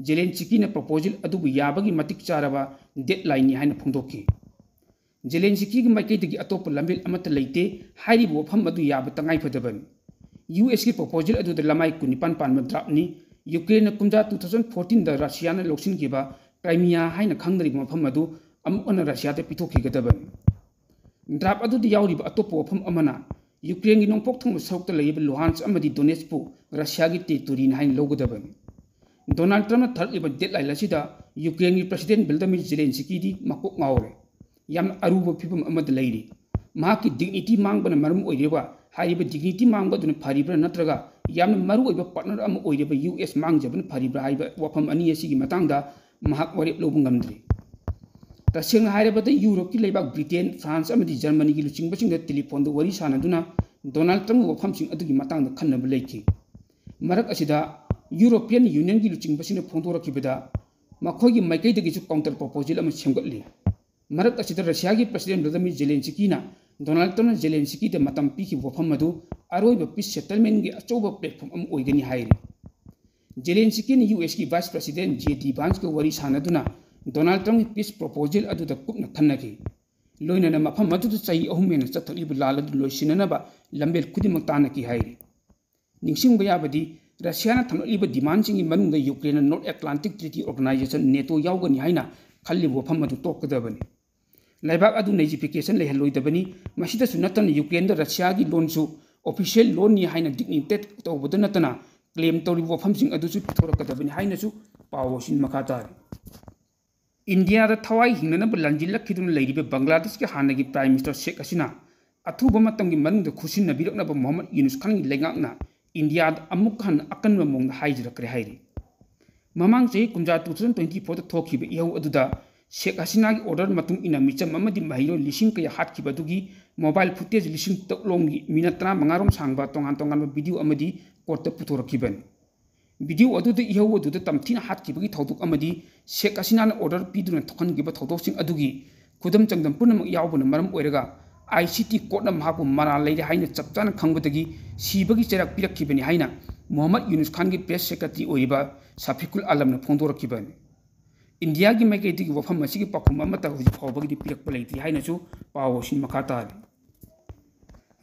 ꯖꯦꯂꯦꯟꯁꯀꯤꯅ ꯄ꯭ꯔꯣꯄꯣꯖꯦꯜ ꯑꯗꯨꯕꯨ ꯌꯥꯕꯒꯤ ꯃꯇꯤꯛ ꯆꯥꯔꯕ ꯗꯦꯗꯂꯥꯏꯟꯅꯤ ꯍꯥꯏꯅ ꯐꯣꯡꯗꯣꯛꯈꯤ꯫ ꯖꯦꯂꯦꯟꯁꯀꯤꯒꯤ ꯃꯥꯏꯀꯩꯗꯒꯤ ꯑꯇꯣꯞꯄ ꯂꯝꯕꯦꯜ ꯑꯃꯠꯇ ꯂꯩꯇꯦ꯫ ꯍꯥꯏꯔꯤꯕ ꯋꯥꯐꯝ ꯑꯗꯨ ꯌꯥꯕ ꯇꯉꯥꯏ ꯐꯗꯕꯅꯤ꯫ ꯌꯨ ꯑꯦꯁꯀꯤ ꯄ꯭ꯔꯣꯄꯣꯖꯦꯜ ꯑꯗꯨꯗ ꯂꯃꯥꯏ ꯀꯨꯟꯅꯤꯄꯥꯟ ꯄꯥꯟꯕ ꯗ꯭ꯔꯥꯐꯅꯤ꯫ ꯌꯨꯀ꯭ꯔꯦꯟꯅ ꯀꯨꯝꯖꯥ two thousand fourteenꯗ ꯔꯁꯤꯌꯥꯅ ꯂꯧꯁꯤꯟꯈꯤꯕ ꯀ꯭ꯔꯥꯏꯃꯤꯌꯥ ꯍꯥꯏꯅ ꯈꯪꯅꯔꯤꯕ ꯃꯐꯝ ꯑꯗꯨ ꯑꯃꯨꯛ ꯍꯟꯅ ꯔꯁꯤꯌꯥꯗ ꯄꯤꯊꯣꯛꯈꯤꯒꯗꯕꯅꯤ꯫ ꯗ꯭ꯔꯥꯐ ꯑꯗꯨꯗ ꯌꯥꯎꯔꯤꯕ ꯑꯇꯣꯞꯄ ꯋꯥꯐꯝ ꯑꯃꯅ ꯌꯨꯀ꯭ꯔꯦꯟꯒꯤ ꯅꯣꯡꯄꯣꯛ ꯊꯪꯕ ꯁꯔꯨꯛꯇ ꯂꯩꯔꯤꯕ ꯂꯨꯍꯥꯟꯁ ꯑꯃꯗꯤ ꯗꯣꯅꯦꯠꯁꯄꯨ ꯔꯁꯤꯌꯥꯒꯤ ꯇꯦꯔꯤꯇꯣꯔꯤꯅꯤ ꯍꯥꯏꯅ ꯂꯧꯒꯗꯕꯅꯤ꯫ ꯗꯣꯅꯥꯜꯗ ꯇ꯭ꯔꯝꯞꯅ ꯊꯥꯔꯛꯂꯤꯕ ꯗꯦꯗꯂꯥꯏꯟ ꯑꯁꯤꯗ ꯌꯨꯀ꯭ꯔꯦꯟꯒꯤ ꯄ꯭ꯔꯁꯤꯗꯦꯟ ꯚ꯭ꯂꯥꯗꯤꯃꯤꯔ ꯖꯦꯂꯦꯟꯁꯀꯤꯗꯤ ꯃꯀꯣꯛ ꯉꯥꯎꯔꯦ꯫ ꯌꯥꯝꯅ ꯑꯔꯨꯕ ꯐꯤꯕꯝ ꯑꯃꯗ ꯂꯩꯔꯤ꯫ ꯃꯍꯥꯛꯀꯤ ꯗꯤꯒꯅꯤꯇꯤ ꯃꯥꯡꯕꯅ ꯃꯔꯝ ꯑꯣꯏꯔꯤꯕ, ꯍꯥꯏꯔꯤꯕ ꯗꯤꯒꯅꯤꯇꯤ ꯃꯥꯡꯕ ꯑꯗꯨꯅ ꯐꯔꯤꯕ꯭ꯔꯥ ꯅꯠꯇ꯭ꯔꯒ ꯌꯥꯝꯅ ꯃꯔꯨꯑꯣꯏꯕ ꯄꯥꯔꯠꯅꯔ ꯑꯃ ꯑꯣꯏꯔꯤꯕ ꯌꯨ ꯑꯦꯁ ꯃꯥꯡꯖꯕꯅ ꯐꯔꯤꯕ꯭ꯔꯥ ꯍꯥꯏꯕ ꯋꯥꯐꯝ ꯑꯅꯤ ꯑꯁꯤꯒꯤ ꯃꯇꯥꯡꯗ ꯃꯍꯥꯛ ꯋꯥꯔꯦꯞ ꯂꯧꯕ ꯉꯝꯗ꯭ꯔꯤ꯫ ꯇꯁꯦꯡꯅ ꯍꯥꯏꯔꯕꯗ ꯌꯨꯔꯣꯞꯀꯤ ꯂꯩꯕꯥꯛ ꯕ꯭ꯔꯤꯇꯦꯟ, ꯐ꯭ꯔꯥꯟꯁ ꯑꯃꯗꯤ ꯖꯔꯃꯅꯤꯒꯤ ꯂꯨꯆꯤꯡꯕꯁꯤꯡꯗ ꯇꯦꯂꯤꯐꯣꯟꯗ ꯋꯥꯔꯤ ꯁꯥꯅꯗꯨꯅ ꯗꯣꯅꯥꯜꯗ ꯇ꯭ꯔꯝꯞꯀꯤ ꯋꯥꯐꯝꯁꯤꯡ ꯑꯗꯨꯒꯤ ꯃꯇꯥꯡꯗ ꯈꯟꯅꯕ ꯂꯩꯈꯤ꯫ ꯃꯔꯛ ꯑꯁꯤꯗ ꯌꯨꯔꯣꯄꯤꯌꯟ ꯌꯨꯅꯤꯌꯟꯒꯤ ꯂꯨꯆꯤꯡꯕꯁꯤꯡꯅ ꯐꯣꯡꯗꯣꯔꯛꯈꯤꯕꯗ ꯃꯈꯣꯏꯒꯤ ꯃꯥꯏꯀꯩꯗꯒꯤꯁꯨ ꯀꯥꯎꯟꯇꯔ ꯄ꯭ꯔꯣꯄꯣꯖꯦꯜ ꯑꯃ ꯁꯦꯝꯒꯠꯂꯤ꯫ ꯃꯔꯛ ꯑꯁꯤꯗ ꯔꯁꯤꯌꯥꯒꯤ ꯄ꯭ꯔꯁꯤꯗꯦꯟ ꯚ꯭ꯂꯥꯗꯤꯃꯤꯔ ꯖꯦꯂꯦꯟꯁꯀꯤꯅ ꯗꯣꯅꯥꯜꯗ ꯇ꯭ꯔꯝꯞꯅ ꯖꯦꯂꯦꯟꯁꯀꯤꯗ ꯃꯇꯝ ꯄꯤꯈꯤꯕ ꯋꯥꯐꯝ ꯑꯗꯨ ꯑꯔꯣꯏꯕ ꯄꯤꯁ ꯁꯦꯇꯜꯃꯦꯟꯒꯤ ꯑꯆꯧꯕ ꯄ꯭ꯂꯦꯠꯐꯣꯝ ꯑꯃ ꯑꯣꯏꯒꯅꯤ ꯍꯥꯏꯔꯤ꯫ ꯖꯦꯂꯦꯟꯁꯀꯤꯅ ꯌꯨ ꯑꯦꯁꯀꯤ ꯚꯥꯏꯁ ꯄ꯭ꯔꯁꯤꯗꯦꯟ ꯖꯦ ꯗꯤ ꯚꯥꯟꯁꯀ ꯋꯥꯔꯤ ꯁꯥꯅꯗꯨꯅ ꯗꯣꯅꯥꯜꯗ ꯇ꯭ꯔꯝꯞꯀꯤ ꯄꯤꯁ ꯄ꯭ꯔꯣꯄꯣꯖꯦꯜ ꯑꯗꯨꯗ ꯀꯨꯞꯅ ꯈꯟꯅꯈꯤ꯫ ꯂꯣꯏꯅꯅ ꯃꯐꯝ ꯑꯗꯨꯗ ꯆꯍꯤ ꯑꯍꯨꯝ ꯍꯦꯟꯅ ꯆꯠꯊꯔꯛꯂꯤꯕ ꯂꯥꯟ ꯑꯗꯨ ꯂꯣꯏꯁꯤꯟꯅꯅꯕ ꯂꯝꯕꯦꯜ ꯈꯨꯗꯤꯡꯃꯛ ꯇꯥꯟꯅꯈꯤ ꯍꯥꯏꯔꯤ꯫ ꯅꯤꯡꯁꯤꯡꯕ ꯌꯥꯕꯗꯤ, ꯔꯁꯤꯌꯥꯅ ꯊꯝꯂꯛꯂꯤꯕ ꯗꯤꯃꯥꯟꯁꯤꯡꯒꯤ ꯃꯅꯨꯡꯗ ꯌꯨꯀ꯭ꯔꯦꯟꯅ ꯅꯣꯔꯠ ꯑꯦꯠꯂꯥꯟꯇꯤꯛ ꯇ꯭ꯔꯤꯇꯤ ꯑꯣꯔꯒꯅꯥꯏꯖꯦꯁꯟ, ꯅꯦꯇꯣ, ꯌꯥꯎꯒꯅꯤ ꯍꯥꯏꯅ ꯈꯜꯂꯤꯕ ꯋꯥꯐꯝ ꯑꯗꯨ ꯇꯣꯛꯀꯗꯕꯅꯤ꯫ ꯂꯩꯕꯥꯛ ꯑꯗꯨ ꯅꯦꯖꯤꯐꯤꯀꯦꯁꯟ ꯂꯩꯍꯜꯂꯣꯏꯗꯕꯅꯤ꯫ ꯃꯁꯤꯗꯁꯨ ꯅꯠꯇꯅ ꯌꯨꯀ꯭ꯔꯦꯟꯗ ꯔꯁꯤꯌꯥꯒꯤ ꯂꯣꯟꯁꯨ ꯑꯣꯐꯤꯁꯤꯌꯦꯜ ꯂꯣꯟꯅꯤ ꯍꯥꯏꯅ ꯗꯤꯛꯅꯤꯇꯦꯠ ꯇꯧꯕꯗ ꯅꯠꯇꯅ ꯀ꯭ꯂꯦꯝ ꯇꯧꯔꯤꯕ ꯋꯥꯐꯝꯁꯤꯡ ꯑꯗꯨꯁꯨ ꯄꯤꯊꯣꯔꯛꯀꯗꯕꯅꯤ ꯍꯥꯏꯅꯁꯨ ꯄꯥꯎ ꯑꯁꯤꯅ ꯃꯈꯥ ꯇꯥꯔꯤ꯫ ꯏꯟꯗꯤꯌꯥꯗ ꯊꯋꯥꯏ ꯍꯤꯡꯅꯅꯕ ꯂꯥꯟꯖꯤꯜꯂꯛꯈꯤꯗꯨꯅ ꯂꯩꯔꯤꯕ ꯕꯪꯒ꯭ꯂꯥꯗꯦꯁꯀꯤ ꯍꯥꯟꯅꯒꯤ ꯄ꯭ꯔꯥꯏꯝ ꯃꯤꯅꯤꯁꯇꯔ ꯁꯦꯈ ꯍꯁꯤꯅꯥ ꯑꯊꯨꯕ ꯃꯇꯝꯒꯤ ꯃꯅꯨꯡꯗ ꯈꯨꯠꯁꯤꯟꯅꯕꯤꯔꯛꯅꯕ ꯃꯣꯍꯝꯃꯗ ꯌꯨꯅꯨꯁ ꯈꯥꯟꯒꯤ ꯂꯩꯉꯥꯛꯅ ꯏꯟꯗꯤꯌꯥꯗ ꯑꯃꯨꯛ ꯍꯟꯅ ꯑꯀꯟꯕ ꯃꯑꯣꯡꯗ ꯍꯥꯏꯖꯔꯛꯈ꯭ꯔꯦ ꯍꯥꯏꯔꯤ꯫ ꯃꯃꯥꯡ ꯆꯍꯤ ꯀꯨꯝꯖꯥ two thousand twenty fourꯗ ꯊꯣꯛꯈꯤꯕ ꯏꯍꯧ ꯑꯗꯨꯗ ꯁꯦꯈ ꯍꯁꯤꯅꯥꯒꯤ ꯑꯣꯔꯗꯔ ꯃꯇꯨꯡ ꯏꯟꯅ ꯃꯤꯆꯝ ꯑꯃꯗꯤ ꯃꯍꯩꯔꯣꯏ ꯂꯤꯁꯤꯡ ꯀꯌꯥ ꯍꯥꯠꯈꯤꯕ ꯑꯗꯨꯒꯤ ꯃꯣꯕꯥꯏꯜ ꯐꯨꯇꯦꯖ ꯂꯤꯁꯤꯡ ꯇꯔꯨꯛ ꯂꯣꯝꯒꯤ ꯃꯤꯅꯠ ꯇꯔꯥꯃꯉꯥ ꯔꯣꯝ ꯁꯥꯡꯕ ꯇꯣꯉꯥꯟ ꯇꯣꯉꯥꯟꯕ ꯚꯤꯗꯤꯑꯣ ꯑꯃꯗꯤ ꯀꯣꯔꯠꯇ ꯄꯨꯊꯣꯔꯛꯈꯤꯕꯅꯤ꯫ ꯚꯤꯗꯤꯑꯣ ꯑꯗꯨꯗ ꯏꯍꯧ ꯑꯗꯨꯗ ꯇꯝꯊꯤꯅ ꯍꯥꯠꯈꯤꯕꯒꯤ ꯊꯧꯗꯣꯛ ꯑꯃꯗꯤ ꯁꯦꯈ ꯍꯁꯤꯅꯥꯅ ꯑꯣꯔꯗꯔ ꯄꯤꯗꯨꯅ ꯊꯣꯛꯍꯟꯈꯤꯕ ꯊꯧꯗꯣꯛꯁꯤꯡ ꯑꯗꯨꯒꯤ ꯈꯨꯗꯝ ꯆꯥꯡꯗꯝ ꯄꯨꯝꯅꯃꯛ ꯌꯥꯎꯕꯅ ꯃꯔꯝ ꯑꯣꯏꯔꯒ ꯑꯥꯏ ꯁꯤ ꯇꯤ ꯀꯣꯔꯠꯅ ꯃꯍꯥꯛꯄꯨ ꯃꯔꯥꯜ ꯂꯩꯔꯦ ꯍꯥꯏꯅ ꯆꯞ ꯆꯥꯅ ꯈꯪꯕꯗꯒꯤ ꯁꯤꯕꯒꯤ ꯆꯩꯔꯥꯛ ꯄꯤꯔꯛꯈꯤꯕꯅꯤ ꯍꯥꯏꯅ ꯃꯣꯍꯝꯃꯗ ꯌꯨꯅꯨꯁ ꯈꯥꯟꯒꯤ ꯄ꯭ꯔꯦꯁ ꯁꯦꯀ꯭ꯔꯦꯇꯔꯤ ꯑꯣꯏꯔꯤꯕ ꯁꯥꯐꯤꯀꯨꯜ ꯑꯥꯂꯝꯅ ꯐꯣꯡꯗꯣꯔꯛꯈꯤꯕꯅꯤ꯫ ꯏꯟꯗꯤꯌꯥꯒꯤ ꯃꯥꯏꯀꯩꯗꯒꯤ ꯋꯥꯐꯝ ꯑꯁꯤꯒꯤ ꯄꯥꯎꯈꯨꯝ ꯑꯃꯠꯇ ꯍꯧꯖꯤꯛ ꯐꯥꯎꯕꯒꯤꯗꯤ ꯄꯤꯔꯛꯄ ꯂꯩꯇ꯭ꯔꯤ ꯍꯥꯏꯅꯁꯨ ꯄꯥꯎ ꯑꯁꯤꯅ ꯃꯈꯥ ꯇꯥꯔꯤ꯫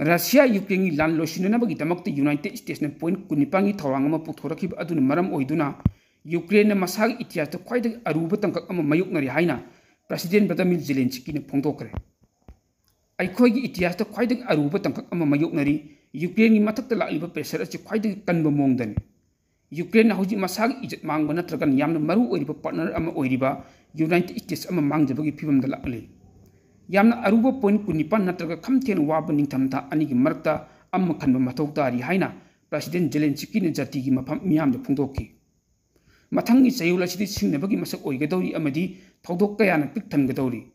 ꯔꯁꯤꯌꯥ ꯌꯨꯀ꯭ꯔꯦꯟꯒꯤ ꯂꯥꯟ ꯂꯣꯏꯁꯤꯟꯅꯅꯕꯒꯤꯗꯃꯛꯇ ꯌꯨꯅꯥꯏꯇꯦꯗ ꯁ꯭ꯇꯦꯠꯁꯅ ꯄꯣꯏꯟꯠ ꯀꯨꯟꯅꯤꯄꯥꯟꯒꯤ ꯊꯧꯔꯥꯡ ꯑꯃ ꯄꯨꯊꯣꯔꯛꯈꯤꯕ ꯑꯗꯨꯅ ꯃꯔꯝ ꯑꯣꯏꯗꯨꯅ ꯌꯨꯀ꯭ꯔꯦꯟꯅ ꯃꯁꯥꯒꯤ ꯏꯇꯤꯍꯥꯁꯇ ꯈ꯭ꯋꯥꯏꯗꯒꯤ ꯑꯔꯨꯕ ꯇꯥꯡꯀꯛ ꯑꯃ ꯃꯥꯌꯣꯛꯅꯔꯤ ꯍꯥꯏꯅ ꯄ꯭ꯔꯁꯤꯗꯦꯟ ꯚ꯭ꯂꯥꯗꯤꯃꯤꯔ ꯖꯦꯂꯦꯟꯁꯀꯤꯅ ꯐꯣꯡꯗꯣꯛꯈ꯭ꯔꯦ꯫ ꯑꯩꯈꯣꯏꯒꯤ ꯏꯇꯤꯍꯥꯁꯇ ꯈ꯭ꯋꯥꯏꯗꯒꯤ ꯑꯔꯨꯕ ꯇꯥꯡꯀꯛ ꯑꯃ ꯃꯥꯌꯣꯛꯅꯔꯤ꯫ ꯌꯨꯀ꯭ꯔꯦꯟꯒꯤ ꯃꯊꯛꯇ ꯂꯥꯛꯂꯤꯕ pressure ꯑꯁꯤ ꯈ꯭ꯋꯥꯏꯗꯒꯤ ꯀꯟꯕ ꯃꯑꯣꯡꯗꯅꯤ꯫ ꯌꯨꯀ꯭ꯔꯦꯟꯅ ꯍꯧꯖꯤꯛ ꯃꯁꯥꯒꯤ ꯏꯖꯠ ꯃꯥꯡꯕ ꯅꯠꯇ꯭ꯔꯒ ꯌꯥꯝꯅ ꯃꯔꯨ ꯑꯣꯏꯔꯤꯕ partner ꯑꯃ ꯑꯣꯏꯔꯤꯕ United States ꯑꯃ ꯃꯥꯡꯖꯕꯒꯤ ꯐꯤꯚꯝꯗ ꯂꯥꯛꯂꯤ꯫ ꯌꯥꯝꯅ ꯑꯔꯨꯕ point ꯀꯨꯟꯅꯤꯄꯥꯟ ꯅꯠꯇ꯭ꯔꯒ ꯈꯝ ꯊꯦꯡꯅ ꯋꯥꯕ ꯅꯤꯡꯊꯝꯊꯥ ꯑꯅꯤꯒꯤ ꯃꯔꯛꯇ ꯑꯃ ꯈꯟꯕ ꯃꯊꯧ ꯇꯥꯔꯤ ꯍꯥꯏꯅ ꯄ꯭ꯔꯁꯤꯗꯦꯟ ꯖꯦꯂꯦꯟꯁꯀꯤꯅ ꯖꯥꯇꯤꯒꯤ ꯃꯐꯝ ꯃꯤꯌꯥꯝꯗ ꯐꯣꯡꯗꯣꯛꯈꯤ꯫ ꯃꯊꯪꯒꯤ ꯆꯌꯣꯜ ꯑꯁꯤꯗꯤ ꯁꯤꯡꯅꯕꯒꯤ ꯃꯁꯛ ꯑꯣꯏꯒꯗꯧꯔꯤ ꯑꯃꯗꯤ ꯊꯧꯗꯣꯛ ꯀꯌꯥꯅ ꯄꯤꯛ ꯊꯟꯒꯗꯧꯔꯤ꯫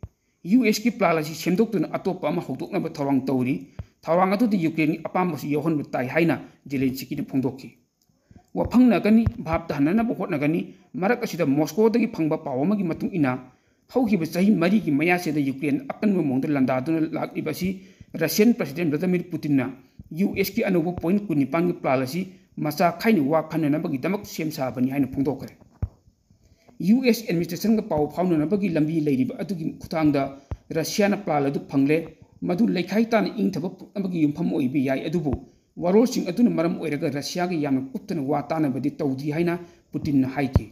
ꯌꯨ ꯑꯦꯁꯀꯤ plan ꯑꯁꯤ ꯁꯦꯝꯗꯣꯛꯇꯨꯅ ꯑꯇꯣꯞꯄ ꯑꯃ ꯍꯧꯗꯣꯛꯅꯕ ꯊꯧꯔꯥꯡ ꯇꯧꯔꯤ꯫ ꯊꯧꯔꯥꯡ ꯑꯗꯨꯗ ꯌꯨꯀ꯭ꯔꯦꯟꯒꯤ ꯑꯄꯥꯝꯕꯁꯨ ꯌꯥꯎꯍꯟꯕ ꯇꯥꯏ ꯍꯥꯏꯅ ꯖꯦꯂꯦꯟꯁꯀꯤꯅ ꯐꯣꯡꯗꯣꯛꯈꯤ꯫ ꯋꯥꯐꯪꯅꯒꯅꯤ, ꯚꯥꯞ ꯇꯥꯍꯟꯅꯅꯕ ꯍꯣꯠꯅꯒꯅꯤ꯫ ꯃꯔꯛ ꯑꯁꯤꯗ ꯃꯣꯁꯀꯣꯗꯒꯤ ꯐꯪꯕ ꯄꯥꯎ ꯑꯃꯒꯤ ꯃꯇꯨꯡ ꯏꯟꯅ, ꯍꯧꯈꯤꯕ ꯆꯍꯤ ꯃꯔꯤꯒꯤ ꯃꯌꯥꯁꯤꯗ ꯌꯨꯀ꯭ꯔꯦꯟ ꯑꯀꯟꯕ ꯃꯑꯣꯡꯗ ꯂꯥꯟꯗꯥꯗꯨꯅ ꯂꯥꯛꯂꯤꯕ ꯑꯁꯤ ꯔꯁꯤꯌꯟ ꯄ꯭ꯔꯁꯤꯗꯦꯟ ꯚ꯭ꯂꯥꯗꯤꯃꯤꯔ ꯄꯨꯇꯤꯟꯅ ꯌꯨ ꯑꯦꯁꯀꯤ ꯑꯅꯧꯕ point ꯀꯨꯟꯅꯤꯄꯥꯟꯒꯤ plan ꯑꯁꯤ ꯃꯆꯥ ꯈꯥꯏꯅ ꯋꯥ ꯈꯟꯅꯅꯕꯒꯤꯗꯃꯛ ꯁꯦꯝ ꯁꯥꯕꯅꯤ ꯍꯥꯏꯅ ꯐꯣꯡꯗꯣꯛꯈ꯭ꯔꯦ꯫ ꯌꯨ ꯑꯦꯁ administrationꯒ ꯄꯥꯎ ꯐꯥꯎꯅꯅꯕꯒꯤ ꯂꯝꯕꯤ ꯂꯩꯔꯤꯕ ꯑꯗꯨꯒꯤ ꯈꯨꯠꯊꯥꯡꯗ ꯔꯁꯤꯌꯥꯅ plan ꯑꯗꯨ ꯐꯪꯂꯦ꯫ ꯃꯗꯨ ꯂꯩꯈꯥꯏ ꯇꯥꯅ ꯏꯪꯊꯕ ꯄꯨꯔꯛꯅꯕꯒꯤ ꯌꯨꯝꯐꯝ ꯑꯣꯏꯕ ꯌꯥꯏ, ꯑꯗꯨꯕꯨ ꯋꯥꯔꯣꯜꯁꯤꯡ ꯑꯗꯨꯅ ꯃꯔꯝ ꯑꯣꯏꯔꯒ ꯔꯁꯤꯌꯥꯒ ꯌꯥꯝꯅ ꯀꯨꯞꯊꯅ ꯋꯥ ꯇꯥꯅꯕꯗꯤ ꯇꯧꯗ꯭ꯔꯤ ꯍꯥꯏꯅ ꯄꯨꯇꯤꯟꯅ ꯍꯥꯏꯈꯤ꯫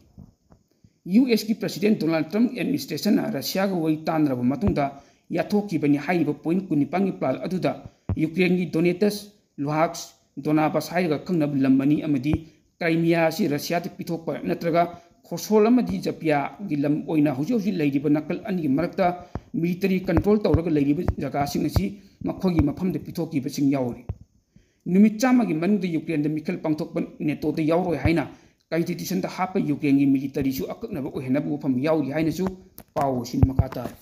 ꯌꯨ ꯑꯦꯁꯀꯤ ꯄ꯭ꯔꯁꯤꯗꯦꯟ ꯗꯣꯅꯥꯜꯗ ꯇ꯭ꯔꯝꯞ administrationꯅ ꯔꯁꯤꯌꯥꯒ ꯋꯥꯔꯤ ꯇꯥꯅꯔꯕ ꯃꯇꯨꯡꯗ ꯌꯥꯊꯣꯛꯈꯤꯕꯅꯤ ꯍꯥꯏꯔꯤꯕ point ꯀꯨꯟꯅꯤꯄꯥꯟꯒꯤ plan ꯑꯗꯨꯗ ꯌꯨꯀ꯭ꯔꯦꯟꯒꯤ ꯗꯣꯅꯦꯇꯁ, ꯂꯨꯍꯥꯟꯁ꯭ꯛ, ꯗꯣꯅꯕꯥꯁ ꯍꯥꯏꯔꯒ ꯈꯪꯅꯕ ꯂꯝ ꯑꯅꯤ ꯑꯃꯗꯤ ꯀ꯭ꯔꯥꯏꯃꯤꯌꯥ ꯑꯁꯤ ꯔꯁꯤꯌꯥꯗ ꯄꯤꯊꯣꯛꯄ ꯅꯠꯇ꯭ꯔꯒ ꯈꯣꯔꯁꯣꯜ ꯑꯃꯗꯤ ꯖꯄꯤꯌꯥꯒꯤ ꯂꯝ ꯑꯣꯏꯅ ꯍꯧꯖꯤꯛ ꯍꯧꯖꯤꯛ ꯂꯩꯔꯤꯕ ꯅꯥꯀꯜ ꯑꯅꯤꯒꯤ ꯃꯔꯛꯇ military control ꯇꯧꯔꯒ ꯂꯩꯔꯤꯕ ꯖꯒꯥꯁꯤꯡ ꯑꯁꯤ ꯃꯈꯣꯏꯒꯤ ꯃꯐꯝꯗ ꯄꯤꯊꯣꯛꯈꯤꯕꯁꯤꯡ ꯌꯥꯎꯔꯤ꯫ ꯅꯨꯃꯤꯠ ꯆꯥꯝꯃꯒꯤ ꯃꯅꯨꯡꯗ ꯌꯨꯀ꯭ꯔꯦꯟꯗ ꯃꯤꯈꯜ ꯄꯥꯡꯊꯣꯛꯄ ꯅꯦꯇꯣꯗ ꯌꯥꯎꯔꯣꯏ ꯍꯥꯏꯅ constitutionꯗ ꯍꯥꯞꯄ ꯌꯨꯀ꯭ꯔꯦꯟꯒꯤ militaryꯁꯨ ꯑꯀꯛꯅꯕ ꯑꯣꯏꯍꯟꯅꯕ ꯋꯥꯐꯝ ꯌꯥꯎꯔꯤ ꯍꯥꯏꯅꯁꯨ ꯄꯥꯎ ꯑꯁꯤꯅ ꯃꯈꯥ ꯇꯥꯔꯤ꯫